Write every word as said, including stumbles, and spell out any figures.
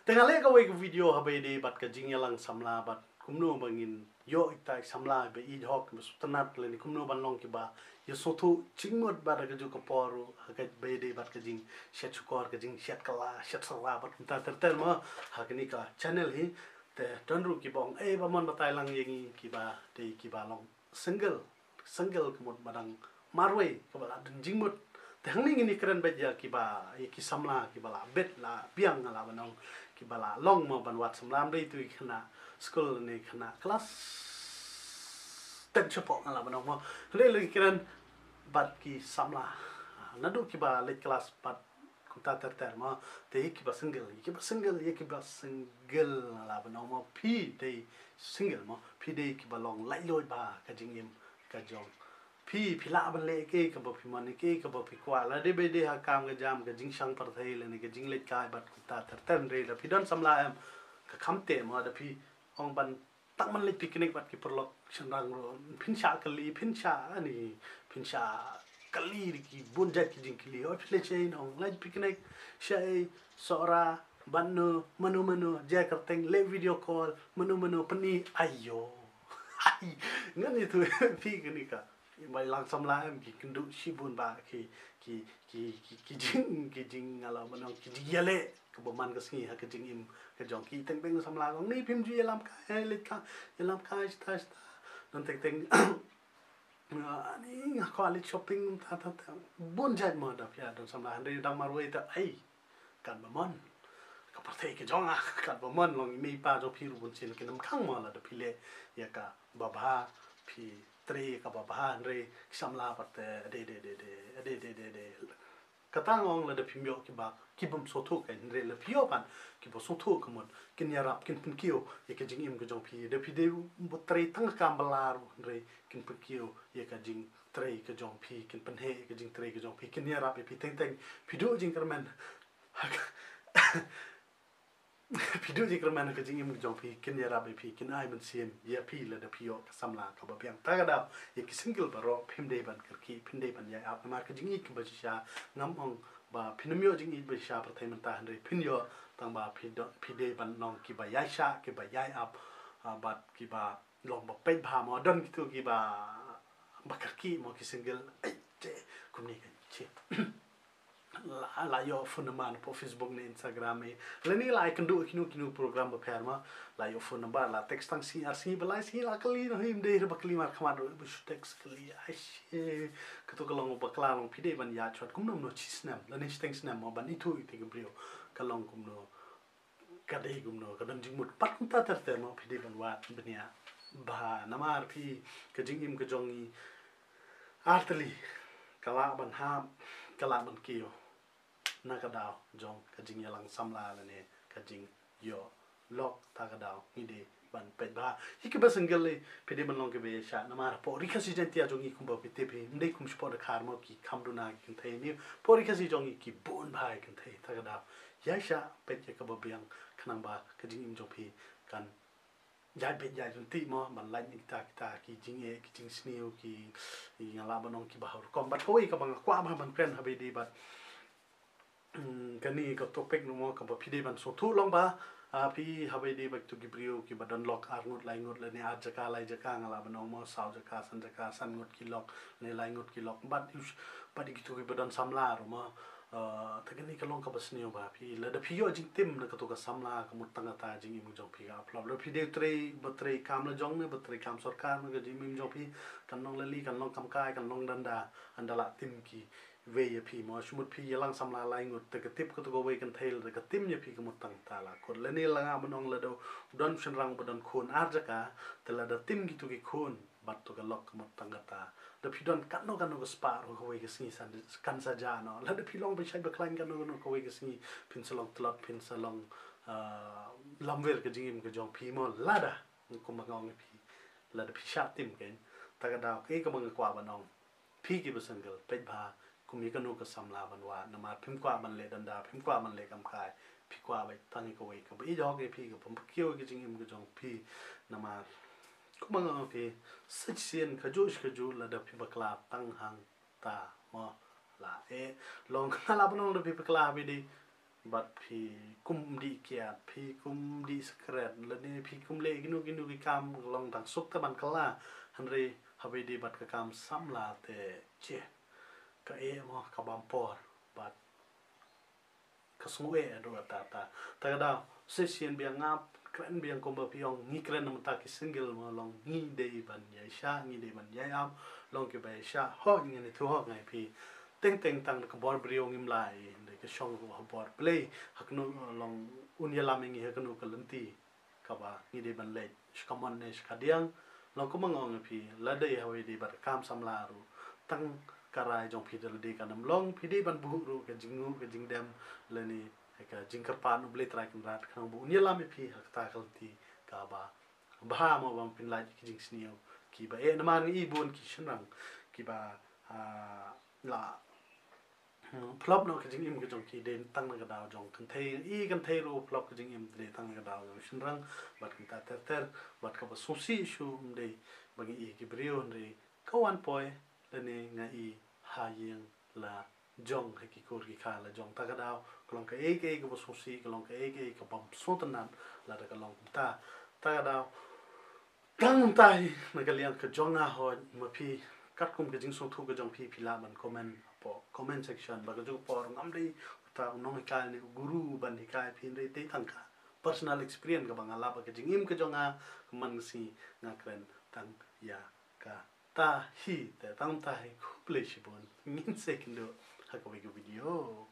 Te nga leh kawei ka video haba ïadei bad ka jingïalang samla bad kumno ba ngin ïoh ita i samla ba ïeit hok ba sngewtynnat lane kumno ban long kiba ïa sngewthuh jingmut bad ha kajuh ka por ruh ha kaba ïadei bad ka jingshet shukor, ka jingshet kylla, shet sara bad kumta ter ter mo ha kane ka channel hi. Te don ruh kiba ong, eh, ba mon batai lang ïa ngi kiba dei kiba long single, single ka mut ba dang marwei kaba la don jingmut. Te hangne ngin ïakren beit ïa kiba, ïa ki samla kiba la bit la biang, nga lah ban ong, kiba la long mo ban wad samla, ym dei tu i khynnah skul ne khynnah klas ten shapoh, nga lah ban ong mo. Hynrei la ïakren bad ki samla naduh kiba leit klas bad kumta ter ter mo. Te ïa kiba single, ïa kiba single, ïa kiba single, nga lah ban ong mo, phi dei single mo, phi dei kiba long laitluid bha ka jingim ka jong phi. Phi lah ban leh kaei kaba phi mon, kaei kaba phi kwah, la dei ba dei ha kam ka jam, ka jingshang pyrthei lane ka jingleit kai bad kumta ter ter. Hynrei da phi don samla em, ka kham teh mo, da phi ong ban tang ban leit picnic bad ki paralok shynrang ruh phin shah kylli, phin shah ani, phin shah kylli da ki bun jait ki jingkylli. Oi, phi leit shaei? Ong leit picnic. Shaei? Sohra. Bad no? Mano mano? Jia kyrteng, leh video call, mano mano, pyni. Aiyo. Ai, ngan ïathuh phi kane ka, bai lang samla em, ki kynduh shibun ba ki, ki, ki, ki, ki jing, ki jing, nga lah ban ong, ki jingïaleh kaba man ka sngi ha ka jingim ka jong ki. Teng beng samla kong ni, phim ju ïalam kai, eh, leit ka ïalam kai shata shata. Don teng teng, ani nga kwah leit shopping, ta ta ta, bun jait mo. Da phi don samla hynrei dang marwei te, ai, katba mon ka pyrthei ka jong nga, katba mon. Long i mei i pa jong phi ruh bun sien kin ym khang mo lada phi leh ïa kaba bha, phi trei ïa kaba bha. Hynrei ki samla pat te, de de de de, de de de de. Kata nga ong, lada phim ïoh kiba, kibym sngewthuh kein, hynrei lada phi ïoh pat kiba sngewthuh ka mut, kin ïarap, kin pynkiew ïa ka jingim ka jong phi. Da phi dei ba trei tang ka kam bylla ruh, hynrei kin pynkiew ïa ka jingtrei ka jong phi, kin pynheh ïa ka jingtrei ka jong phi, kin ïarap ïa phi teng teng. Phi duh jingkyrmen, phi duh jingkyrmen ha ka jingim ka jong phi, kin ïarap ïa phi, kin ai mynsiem ïa phi lada phi ïoh ka samla kaba biang. Ta ka daw ïa ki single baroh phim dei ban kyrkieh, phim dei ban ïai ap namar ka jingïeit kaba shisha. Ngam ong ba phin ym ïoh jingïeit ba shisha pyrthei mynta, hynrei phin ïoh tang ba phi do, phi dei ban long kiba ïaishah, kiba ïai ap, ah, bad kiba long ba peit bha mo. Don kito kiba, ba kyrkieh mo ki single. Ai, te kumne ka chi la, la ïoh phone number na Facebook ne Instagram ne. Lane la ai kynduh kino kino program bapher ma, la ïoh phone number, la text tang sngi ar sngi ba lai sngi, la kylli, noh ym dei re ba kylli markhmat ruh, ba shu text kylli. Ai shi, kato ka long bakla. Long phi dei ban ïaid shwa kumno kumno shi snem lane shiteng snem mo ban ithuh ïa kito ki briew. Ka long kumno, ka dei kumno, ka don jingmut pat kumta ter ter mo, phi dei ban wad bniah bha namar phi, ka jingim ka jong ngi ar tylli ka lah ban hap, ka lah ban kiew na ka daw jong ka jingïalang samla lane ka jingïoh lok. Ta ka daw ngi dei ban peit bha ïa kiba single. Phi dei ban long kiba ïaishah namar hapoh Ri Khasi Jaiñtia jong ngi kumba phi tip hi, ym dei kum shapoh Dkhar mo, ki kham duna ki kynthei, ne hapoh Ri Khasi jong ngi ki bun bha ki kynthei. Ta ka daw ïaishah, peit ïa kaba biang khnang ba ka jingim jong phi kan ïaid beit ïaid ryntih mo, ban lait na kita kita ki jingeh, ki jingsniew, ki, ki, nga lah ban ong, kiba ha u rukom. Bad kawei kaba nga kwah bha ban kren haba ïadei bad, mm, kane ka topic, no mo, kaba phi dei ban sngewthuh long ba, ah, phi haba ïadei bad kito ki briew kiba don lok ar ngut lai ngut lane ar jaka lai jaka, nga lah ban ong mo, saw jaka san jaka, san ngut ki lok ne lai ngut ki lok. Bad, bad kito kiba don samla ruh mo. Ah, te kane ka long kaba sniew ba phi, lada phi ïoh jingtim na kato ka samla, ka mut tang kata jingim jong phi ka ap lop. Lada phi dei u trei, ba trei kam lajong ne ba trei kam sorkar, ne ka jingim jong phi kan long lali, kan long kam kai, kan long danda, ynda la tim kiwei ïa phi mo. Shu mut phi ïalang samla lai ngut, te ka tip kato kawei kynthei, lada ka tim ïa phi ka mut tang kata la kut. Lane la nga ban ong, lada u don shynrang ba don khun ar jaka, te lada tim kito ki khun bad to ka lok ka mut tang kata. Da phi don katno katno ka spah ruh, kawei ka sngi sa kan sa jia noh. Lada phi long ba shait ba khlaiñ katno katno, kawei ka sngi phin sa long tlot, phin sa long, ah, lamwir ka jingim ka jong phi mo. Lada, kumba nga ong ïa phi, lada phi shah tim kein. Ta ka daw kaei kaba nga kwah ban ong, phi kiba single, peit bha kum ïa kano ka samla ban wad, namar phim kwah ban leh danda, phim kwah ban leh kam kai, phi kwah beit tang ïa kawei kaba ïeit hok ïa phi, kaba pynkiew ïa ka jingim ka jong phi. Namar kumba nga ong ïa phi, sa shisien kajuh shi kajuh lada phi bakla tang hangta mo, la eh long, nga lah ban ong lada phi bakla haba ïadei Bad phi kum dih kiad, phi kum dih sekret, lane phi kum leh kino kino ki kam long dang suk te ban kylla. Hynrei haba ïadei bad ka kam samla te, che, ka eh mo, ka bam por. Bad ka sngew eh haduh katta katta. Ta ka daw, shisien biang nga kren biang kumba phi ong, ngi kren na mynta ki single mo, long ngi dei ban ïaishah, ngi dei ban ïai ap, long kiba ïaishah. Hooid, ngin ïathuh hok nga ïa phi. Teng teng tang da ka bor briew ngim lah, da ka shong ruh ha bor Blei, ha kano long un ïalam ïa ngi ha kano ka lynti kaba ngi dei ban leit, sha ka mon ne sha ka diang. Long kumba nga ong ïa phi, lada ïa hawei dei bad ka kam samla ruh, tang ka rai jong phi da lade kan ym long, phi dei ban buh ruh ka jingnguh ka jingdem lane ka jingkyrpad na U Blei Trai Kynrad, khnang ba un ïalam ïa phi ha kata ka lynti kaba bha mo, ba phin lait ki jingsniew kiba eh. Namar ngi i bun ki shynrang kiba, ah, la Hmm, phlop noh ka jingim ka jong ki dei tang na ka daw jong kynthei, i kynthei ruh phlop ka jingim dei tang na ka daw jong shynrang. Bad kumta ter ter, bad kaba sngewsih shuh ym dei ba ngi i ki briew, hynrei ka wan poi lane nga i ha ïing la jong, ha ki kur ki kha la jong. Ta ka daw ka long kaei kaei kaba sngewsih, ka long kaei kaei kaba ym sngewtynnat lada ka long kumta. Ta ka daw Tang mynta hi na ka liang ka jong nga, hooid, ma phi katkum ka jingsngewthuh ka jong phi, phi lah ban comment hapoh comment section. Bad kajuh ka por ngam dei uta u nonghikai ne u guru ban hikai phi, hynrei dei tang ka personal experience kaba nga lap ha ka jingim ka jong nga. Ka man ka sngi nga kren tang ïa kata hi. Te tang mynta hi, khublei shibun, ngin sa ïakynduh ha kawei ka video.